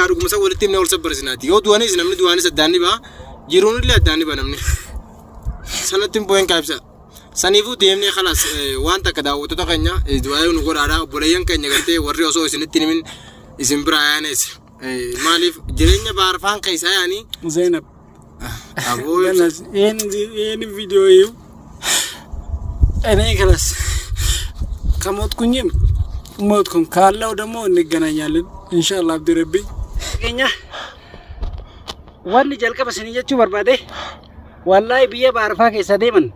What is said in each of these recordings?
Dhuguma isa walitti himnee wal sabbarsinaati. Yoo du'anis namni du'anis addaan ni ba'a. Jiruun illee addaan ni ba'a namni. Sanatti hin boo'in kaabsa. Saniifuu deemnee khalaas waan takka daawwattoota keenya du'aa nu godhaadha. Obboleeyyan keenya gartee warri osoo isinitti himin isin biraa yaanes maaliif jireenya baarfaan keessa yaanii. Zainab. Aboo ይህን ቪዲዮ እዩ። እኔ ከላስ ከሞትኩኝም ሞትኩም ካለው ደግሞ እንገናኛለን ኢንሻአላህ። አብዲ ረቢ ገኛ wanni jalqaba isinii jechuu barbaade wallaahi biyya baarfaa keessa deeman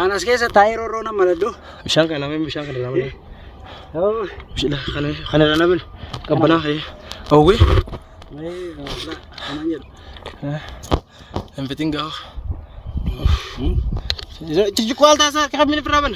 anas keessa taa'ee roorroo nama maladhu. Bishaan kana namni bishaan kana namni. Kana namni qabbanaa hawwee. Hin fitin gaa. Ciccikoo altaasaa kamini firaaban.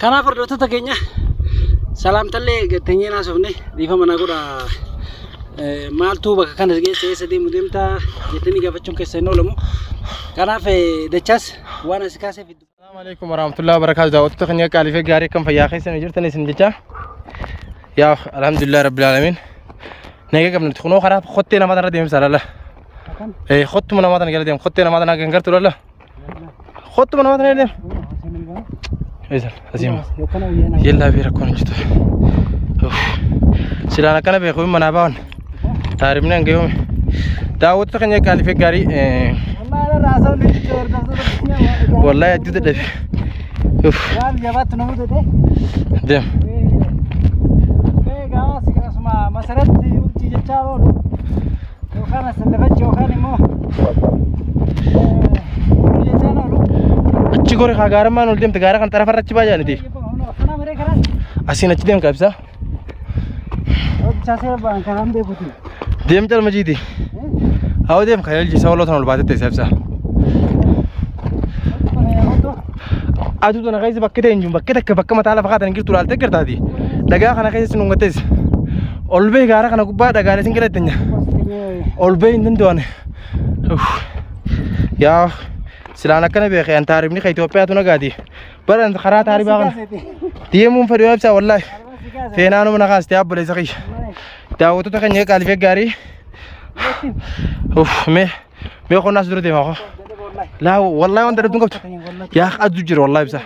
Kanaaf hordoftoota keenya salaamtallee gattanyee naasofne dhiifama na godha. Maaltu bakka kana geesse eessa deemu deemtaa jettanii gaafachuun keessa hin oolamu. Kanaaf dachaas waan as kaasee fiddu. Assalamu alaikum warahmatullahi wabarakatuh. Daawwattoota keenya qaalii fi gaarii akkam fayyaa keessan jirtan isin jecha. Yaa alhamdulillah rabbil alamin. Nagaa qabna kunoo karaa qottee namaa irra deemsa lalla. Qottuma namaa tana jala deem qottee namaa tana kan gartu lalla. Qottuma namaa tana deem. Eesan asiima. Yellaa fi rakkoon hin jirtu. Silaan akkana beeku hin manaa ba'an. Taarifni hanga yoomi. Daawwattoota keenya qaalii fi gaarii wallahi adduu dadhabe. Waan jabaatti nama dade. Deem. Gaafas masaratti urjii jechaa oolu yookaan asallafachii yookaan immoo ooluu jechaa oolu. Achi gori haa gaarummaan ol deemte gaara kan xarafarra achi baay'aaniti. Asiin achi deem kaabisa. Deem calma jiiti. Haa deem kan elji isa waloo tan ol baatee teessa ibsa. Aduu tana keessa bakka ta'e hin jiru bakka takka bakka mataa lafa kaatan hin jirtu ilaaltee gartaati. Dhagaa kana keessa sin ungatees. Ol ba'e gaara kana gubbaa dhagaalee sin galatte nya. Ol ba'e hin danda'an. Yaa silaan akkana beekee an taarifni ka Itoophiyaatu nagaati. Bara karaa taarifaa kana deemuun fedhii ibsaa wallaahi. Seenaanuma na kaastee abboleessa kiyya. Daawwattoota keenya qaalii fi gaarii. Mee mee qonnaas dura deemaa koo. Laa wallaahi wanta dhabduun qabdu. Yaa aduu jira wallaahi ibsaa.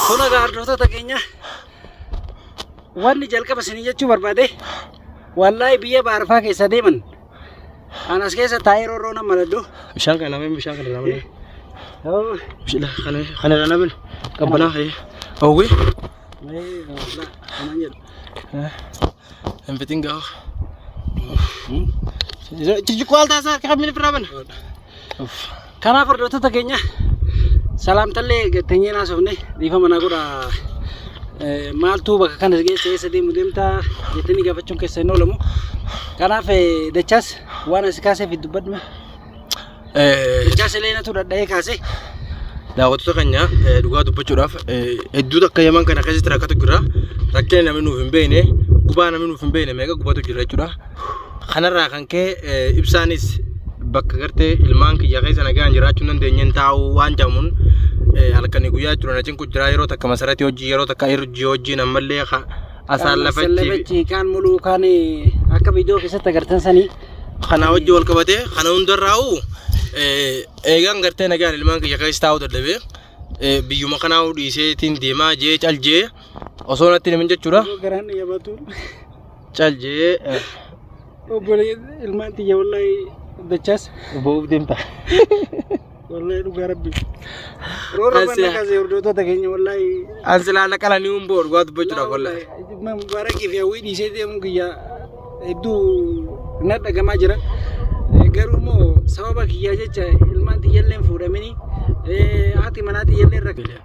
Kun egaa hordoftoota keenya wanni jalqaba isinii jechuu barbaade wallaahi biyya baarfaa keessa deeman anas keessa taa'ee roorroo nama maladhu. Bishaan kana namni bishaan kana namni. Kana namni qabbanaa hawwee. Hin fitin gaa. Ciccikoo altaasaa kamini firaaban. Kanaaf hordoftoota keenya salaamtallee gattanyee naasofne dhiifama na godha. Maaltu bakka kana geesse eessa deemu deemtaa jettanii gaafachuun keessa hin oolamu. Kanaaf dachaas waan as kaasee fi dubbadhu. Dachaas illee natu dhadha'ee kaase. Daawwattoota keenya dhugaa dubbachuudhaaf hedduu takka Yaman kana keessatti rakkatu jira. Rakkina namni nuuf hin beekne gubaa namni nuuf hin beekne meeqa gubatu jira jechuudha. Kanarraa kan ka'e ibsaanis bakka gartee ilmaan kiyya keessa nagaan jiraachuu hin dandeenyeen taa'uu waan jedhamuun halkanii guyyaa jechuudha. Na cinqu jira yeroo takka masarratti hojii yeroo takka hojii hojiin ammallee asaan lafachi. Kaan muluu kaan akka viidiyoo keessatti agartan sanii. Kana hojii wal qabatee kana hundarraa'u eegaan gartee nagaan ilmaan kiyya keessa taa'uu dadhabee biyyuma kanaa dhiiseetiin deemaa jee cal jee osoo natti himin jechuudha. Garaan yaabatu. Cal jee. Obboleeyyan ilmaan tiyya wallaahi dachaas. Boo'uuf deemta. Wallaahi dhugaa rabbi. Rooroo banna kaasee hordoftoota keenya wallaahi. An silaa na qalanii hin bo'u dhugaa dubbachuudhaaf wallaahi. Mubaarakii fi hawwii dhiisee deemuun kiyya hedduu na dhagamaa jira. Garuu immoo sababa kiyyaa jecha ilmaan tiyyallee hin fuudhamini haati manaa tiyyallee rakkate.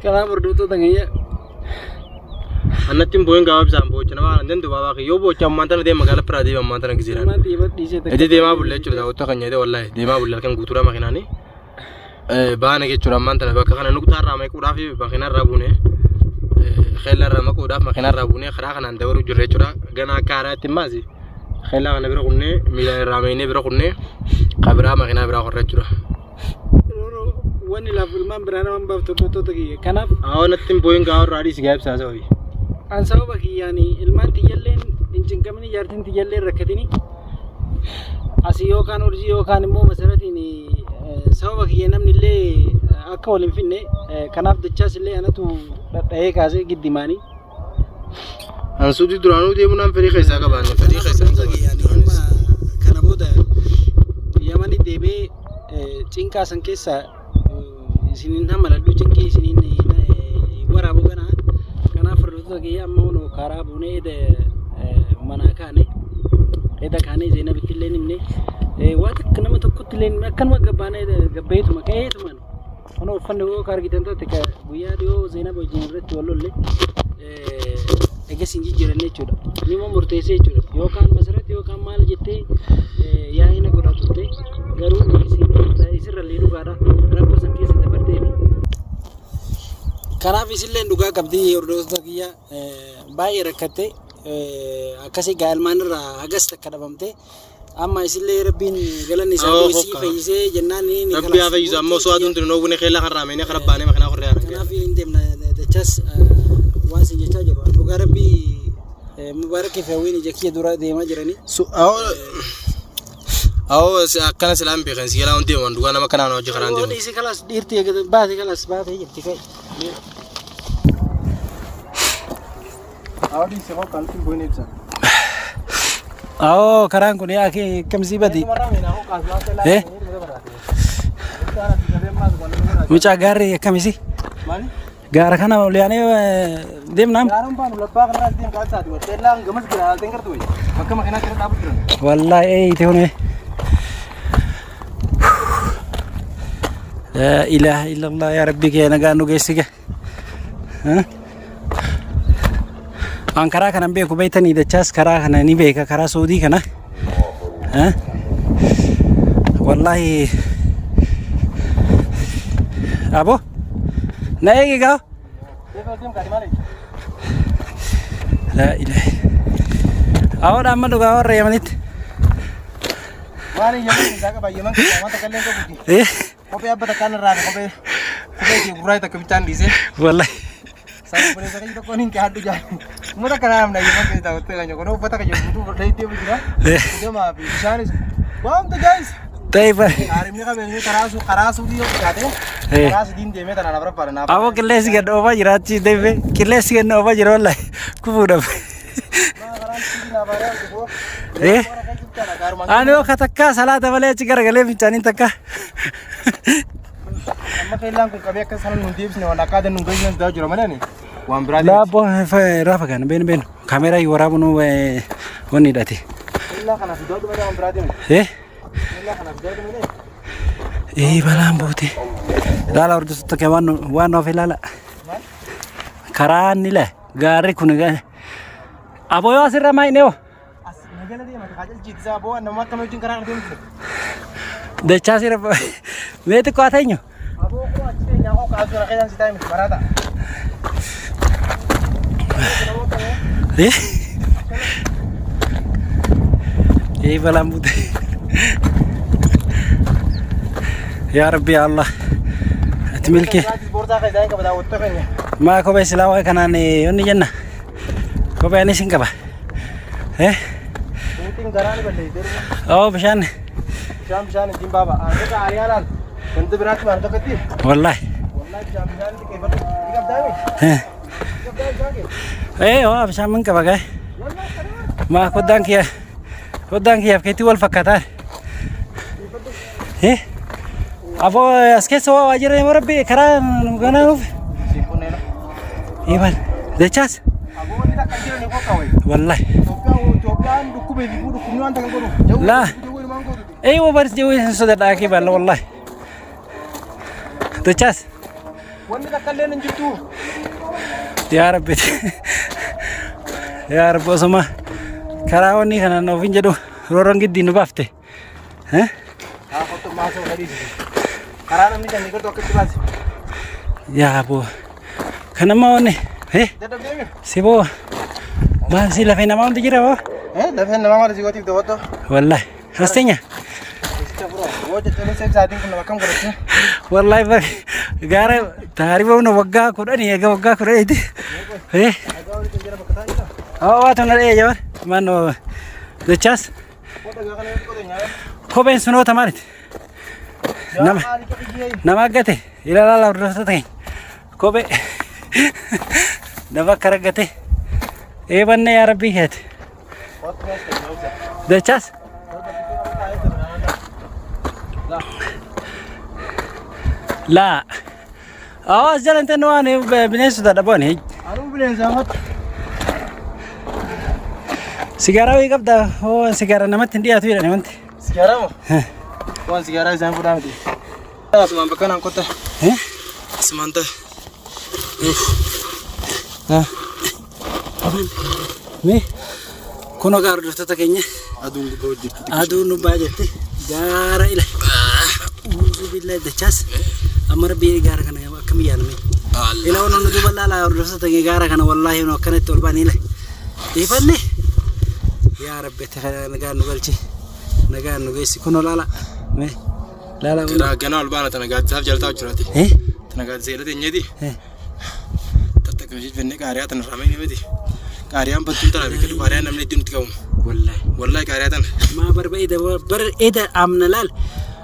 Kanaaf hordoftoota keenya. Annatti hin boo'in gaafa bisaan boo'icha nama hin danda'u baabaa kiyya yoo boo'icha ammaan tana deema magaalaa biraa deema ammaan tana gisiiraan. Ilmaan tiyya dhiisee takka. Edi deemaa bulle jechuudha daawwattoota keenya jedhee wallaahi deemaa bulle halkan guutuudha makiinaani. Baana jechuudha ammaan tana bakka kana nuqxaa irraa maquudhaaf makiinaa irraa buune xeella irraa maquudhaaf makiinaa irraa buune karaa kanaan dabaruu jirra jechuudha. Gana akka haaraatti maasi xeella kana bira kunnee miilaan irraa meeynee bira kunnee kabiraa makiinaa biraa qorra jechuudha. Imimmaan biraa nama hin baaftu hordoftoota kiyya. Kanaaf Awwa natti hin boo'in gaa warra adiis gaa ibsaa sababi. An sababa kiyyaan ilmaan tiyyalleen hin cinqamini, jaartiin tiyyalleen rakkatini. Asii yookaan urjii yookaan immoo masaratiin sababa kiyya namni illee akka wal hin finne, kanaaf dachaas illee anatu dhadha'ee kaasee giddimaanii. An suutii duraanuu deemuu naan fedhii keessaa qabaanne fedhii keessaa hin qabaanne. Kana booda Yamani deebi'ee cinqaa san keessa isiniin hamaladhu, cinqii isiniin waraabu kana. Kanaaf hordoftoota kiyya, amma hunoo karaa buunee eda manaa kaane, eda kaanee Zeenabitti illee himne, waa takka nama tokkotti illee himne, akkanuma gabbaanee gabbeetuma ka'eetumaan kunoo uffanni yoo ka argitan taate ka guyyaa dhiyoo Zeenab wajjin irratti wal lolle egas hin jijjiiranne jechuudha. Nima murteessee jechuudha. Yookaan masarratti yookaan maal jettee yaa'ina godhaa turte, garuu isirrallee dhugaadha rakkoo san keessa dabarteefi. Kanaaf isillee dhugaa qabdi hordoftoota kiyya, baay'ee rakkatte akkasii gaalmaan irraa hagas takka dhabamte, amma isillee Rabbiin galanni isaa isii fayyisee jennaan ni Rabbi haa fayyisu, amma osoo aduun tuni noowwine keellaa kan raameenee karaa baanee makinaa qorree aanan. Kanaaf hin deemna dachaas, waan isin jechaa jiru dhugaa Rabbii Mubaarakii fi Hawwiin ija kiyya dura deemaa jiranii. Awoo akkana silaan beekan si jalaa hundi deeman dhugaa nama kanaan hojii karaan deemu. Dhiisi kalaas, dhiirti baate kalaas baatee jirti ka'e. Awoo dhiisi koo kan tun ibsa. Awoo karaan kun yaa akkamsii badi. Eh? Mucaa gaarri akkamisi? Maali? Gaara kana ol yaanee deemnaam? Gaaran baanu labbaa kanarraa deem kaasaati. Teellaan gamas jira haalteen gartuu bakka makinaa jira dhaabu jiran. Wallahi ee ite hune. La ilaha illallah, ya Rabbi kee nagaan nu geessige. An karaa kanan beeku beektanii, dachaas karaa kana ni beeka, karaa Saudii kana. Wallahi abo na eegi gaa. La ilaha. Awwa amma dhugaa warra Yamanitti. Maali Yaman isaa qaba, Yaman keessaa waan takka illee hin qabuuti. Kophee abba takkaan irraa kophee kophee kee gurraa takka bichaan dhiisee. Wallahi. Sababa obboleessa kiyya tokkoon hin qe'adhu jaa. Uummata kanaa namna Yaman keessa daawwattee kan jiru uffata kan jiru guutuu fudhatee jira. Deemaa fi bishaanis waamtu gaayis. Ta'ifa. Haarimni qabeenyi karaa suudii yoo xiqqaate karaa suudiin deemee tanaan afuraffaa naaf. Awwa qilleensi gad oofaa jira achi deemee qilleensi gad oofaa jira, wallahi kufuudhaaf. Ani yoo takka salaata malee achi garagalee fincaaniin takka. Amma keellaan kun qabee akka sana nun deebisne, waan akka aadaa nun geessine daa jira malee waan biraa. Laabboo raafa kana beenu beenu kaameeraa waraabu nu wanni hidhate. Keellaa kana fidaa malee waan biraa deemu. Keellaa kana fidaa malee. Balaan buute. Ilaala hordoftoota kee, waan nuuf ilaala. Karaa ni la gaarri kun aboo yoo asirra maayinee hoo. As nagala deema kaajal jiitisaa boo nama akkam wajjin karaa kana deemtu. Dachaa asirra mee xiqqoo haa teenyu. Aboo koo achi teenyaa koo kaasuu na keessaan si taa'e miti maraata. Balaan buute. Yaa Rabbi yaa Allah. Ati milkee. Boorsaa keessaa hin qaba daawwattoota keenya. Maa kophee silaa waa'ee kanaan yoonni jenna. Kophee anis hin qaba. Buutiin garaa ni balleessitee. Oo bishaan. Bishaan bishaan ittiin baaba. Aantoota aariyaa laal. Wanti biraatti waan tokkotti. Wallahi. Wallahi bishaan bishaan itti keeffatu. Ni qabdaame? Ni qabdaa bishaan kee? Waa bishaan min qaba gaa'e. Maa koddaan kiyyaaf keetti wal fakkaataa. Aboo as keessa waa waajjira yoo Rabbi karaa nu ganaa nuuf. Iban dachaas. Aboo wanni takka jiran ni qoqqawe. Wallahi. Itoophiyaan dhukkubee fi dhukkubni waan takka godhu. Laa. Eeyyuu baris jawwee hin sodaadhaa kee baalla wallahi. Dachaas. Wanni takka illee hin jirtu. Yaa Rabbi. Yaa Rabbi, osoma karaa wanni kana nuuf hin jedhu rooroon giddiin nu baafte. Haa kottu maasoo gadhiisi. Karaa namni kan gartuu akkatti baase. Yaa boo. Kanamma wanni. Dadhabdeemi. Si boo. Maal si lafee namaa hundi jira boo. Lafeen namaa maal si gootiif daawwattoo? Wallahi. As teenya. Wallahi gaara taariba una waggaa 10 eega waggaa 10ti. Waa tona dhee jabar maannoo dachaas. Kopheen sunoota maaliti? Nama aggate ilaalaa hordoftoota keenya. Kophee nama akka raggate eebanne yaa rabbii keeti. Dachaas. Laa. Awas jalan tenu waan bineensota dhaboon. Anuu bineensa hoti. Sigaaraa wayii qabda hoo sigaara namatti hin dhiyaatu jedhani wanti. Sigaaraa moo? Waan sigaaraa isaan fuudhaa miti. Asumaan bakka naan qotta. Asumaan ta'e. Mee kun ogaa hordoftoota keenya. Aduun gubbaa hojjetti. Aduun gubbaa jirti. Gaara ila. Uuzuu billaa dachaas. Amma rabbii gaara kana akkam yaadame. Ila waan nu duuba laalaa hordoftoota keenya gaara kana wallaahi nu akkanatti ol baanii ila. Dhiifanne. Yaa rabbi nagaan nu galchi. Nagaan nu geessi kun laala. Mee laala. Ganaa ol baana tana gaaddisaaf jaltaa jiraati. Tana gaaddisa jala teenyeeti. Tattakamishee jennee qaariyaa tana ramee ni miti. Qaariyaan battuun tana beekatu qaariyaan namni itti nutti qabu. Wallaahi. Wallaahi qaariyaa tana. Maa barbaada bar eda amna laal.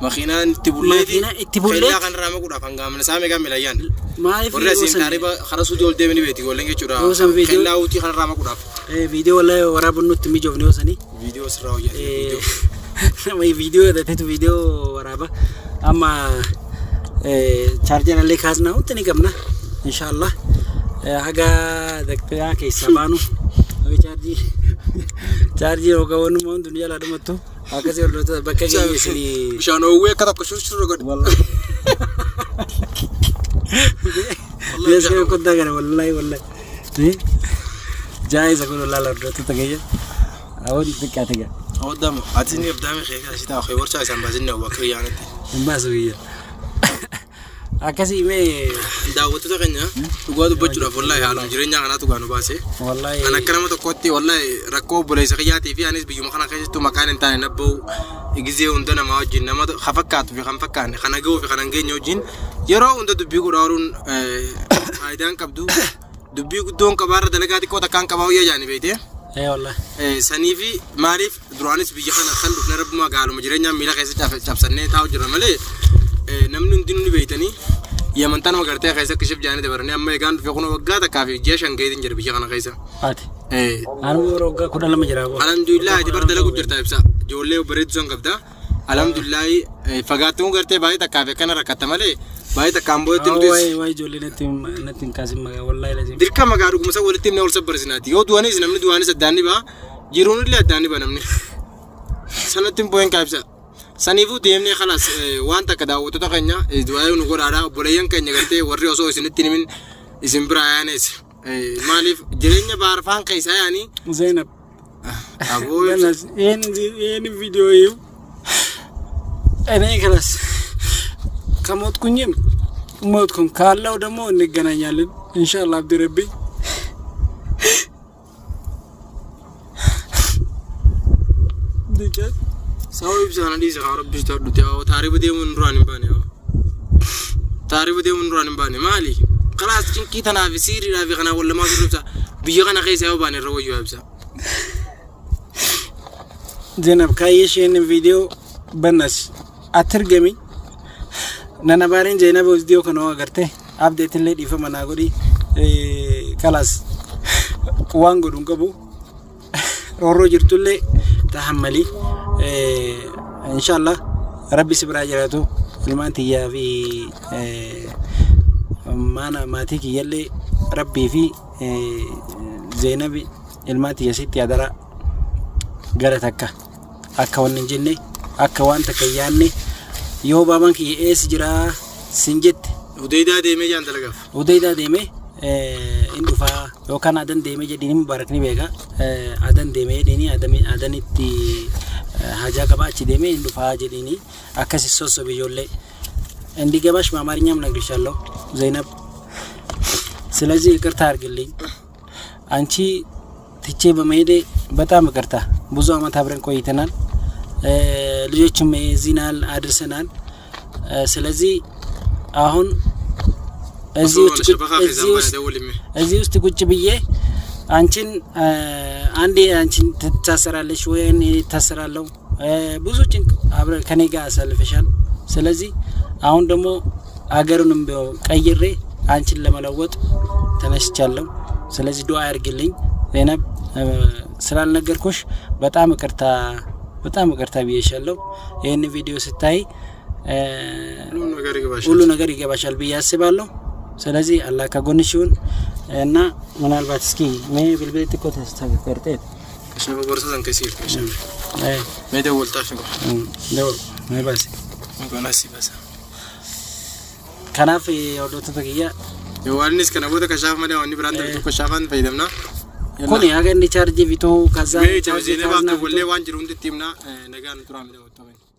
Makiinaan itti bulleeti. Makiinaa itti bulleeti. Kellaa kan irraa maquudhaaf hanga amna isaa meeqaan milayyaan. Maaliif Warri asiin taariba karaa suutii ol deemanii beeti ijoolleen jechuudha. Yoo san viidiyoo- Kellaa huutii kan irraa maquudhaaf. Viidiyoo wallaahi waraabuun nutti mijoofne yoo sanii. Viidiyoo sirraa hojjetu. Nama viidiyoo hidhateetu viidiyoo waraaba. Amma chaarjera illee kaasnaa hundi ni qabna. Inshaallah. Haga daqiiqaa keessaa baanu. Haga chaarjii chaarjii hogawwanuma hundi nu jalaa dhumattu. Akkasii hordoftoota bakka keenya isinii. Bishaan oowwee akka tokko shurshurra godhe. Wallahi. Biasa kottaa kana wallahi wallahi. Jaayisa kun wallahi hordoftoota keenya. Awwan xiqqaate gaa. Awwaddamu ati ni abdaame kee kana sitaa kee warchaa isaan baasinne wakka yaanatti. Hin baasu biyya. Akkasii mee Daawwattoota keenya dhugaa dubbachuudhaaf wallahi haaluma jireenyaa kanaatu gaa nu baase. Wallahi. An akka nama tokkotti wallahi rakkoo obboleessa kiyyaatii fi anis biyyuma kana keessattuu maqaan hin taane nabba'u gizee hunda namaa wajjin nama ka fakkaatuu fi kan fakkaanne kan dhaga'uu fi kan hin geenye wajjin yeroo hunda dubbii godhaa ooluun faayidaan qabdu dubbii guddoon qabaarra dalagaa xiqqoo takkaan qabaa hoyyaa jaani beeytee. Ee wallahi. Sanii fi maaliif duraanis biyya kana kan dhufne rabbumaa gaaluma jireenyaa miila keessa cabsannee taa'u jirra malee namni hundinuu ni beeytanii yamantaa nama gartee keessa akka ishee jaanii dabaranii amma egaan dhufe kun waggaa takkaa fi ji'a 5 gaheetiin jira biyya kana keessa. Ati. Anu yeroo waggaa 12 jira. Alhamdulillah ati bar dalagu jirta ibsa ijoollee bareedu san qabda. Alhamdulillah fagaattuun gartee baay'ee takkaa fi akkana rakkatta malee baay'ee takkaan boodetti nutis. Waay waay ijoollee natti hin kaasin maqaa wallahi lazim. Dirqama gaa dhuguma san walitti himnee ol sabbarsinaati. Yoo du'anis namni du'anis addaan ni ba'a. Jiruun illee addaan ni ba'a namni. Sanatti hin boo'in kaabsa. Saniifuu deemnee khalaas waan takka daawwattoota keenya du'aa nu godhaadha. Obboleeyyan keenya gartee warri osoo isinitti himin isin bira yaanes. Maaliif jireenya baarfaan keessaa yaanii. Zainab. Aboo. ይህን ቪዲዮ እዩ። እኔ ክላስ ከሞትኩኝም ሞትኩም ካለው ደግሞ እንገናኛለን ኢንሻአላህ አብዲ ረቢ። Sababa ibsa kana dhiise haa rabbi si ta'u taariba deemuun duraan hin baane taariba deemuun duraan hin baane maali kalaas cinqii tanaa fi siiriidhaa fi kanaa wallamaa turre ibsa biyya kana keessa yoo baane irra wayyuu ibsa. Zainab ካየሽ ይህንን ቪዲዮ በነስ አትርገሚ ነነባሪን Zainab ቪዲዮ kana agarte update illee dhiifama naa godhi kalaas waan godhu hin qabu roorroo jirtullee tahammali inshallah rabbi si biraa jiraatu ilmaan tiyyaa fi maana maatii kiyyallee rabbii fi Zainabi ilmaan tiyya sitti adaraa gara takka akka wanni hin jenne akka waan takka hin yaanne yoo baabaan kiyya eessa jiraa sin jette Udaydaa deemee jaan dalagaaf. Udaydaa deemee in dhufaa yookaan adan deemee jedhini Mubaarak ni beeka adan deemee jedhini adanitti hajaa qaba achi deemee in dhufaa jedhini akkasi sossobe ijoollee እንዲገባሽ በአማርኛም እነግርሻለሁ ዘይነብ። ስለዚህ ይቅርታ አድርግልኝ። አንቺ ትቼ በመሄዴ በጣም ይቅርታ። ብዙ አመት አብረን ቆይተናል። ልጆችም የዚህን ያህል አድርሰናል። ስለዚህ አሁን እዚህ ውስጥ እዚህ ውስጥ ቁጭ ብዬ አንቺን አንዴ አንቺን ትታሰራለሽ ወይ እኔ እታሰራለሁ። ብዙ ጭንቅ አብረ ከኔ ጋር አሳልፈሻል። ስለዚህ አሁን ደግሞ አገሩንም ቢሆን ቀይሬ አንቺን ለመለወጥ ተነስቻለሁ። ስለዚህ ዱዓ ያርግልኝ ዘይነብ። ስላልነገርኩሽ በጣም ይቅርታ፣ በጣም ይቅርታ ብዬሻለሁ። ይህን ቪዲዮ ስታይ ሁሉ ነገር ይገባሻል ብዬ አስባለሁ። ስለዚህ አላህ ከጎንሽ ይሁን እና ምናልባት እስኪ mee bilbila xiqqoo ተስተቀርጤት Kashafa gorsa san kasiif kashafa. Mee dawwaltaaf ni qofa. Dawwal mee baasi. Maqaan asii baasa. Kanaaf hordoftoota kiyya Yohaannis kana booda kashaafa malee wanni biraan darbu kashaafaan fayyadamna. Kuni haga inni chaarjii bituu kaza Mee Zeenabaaf dawwallee waan jiru hundi itti himna, nagaan turaa mee daawwattoota keenya.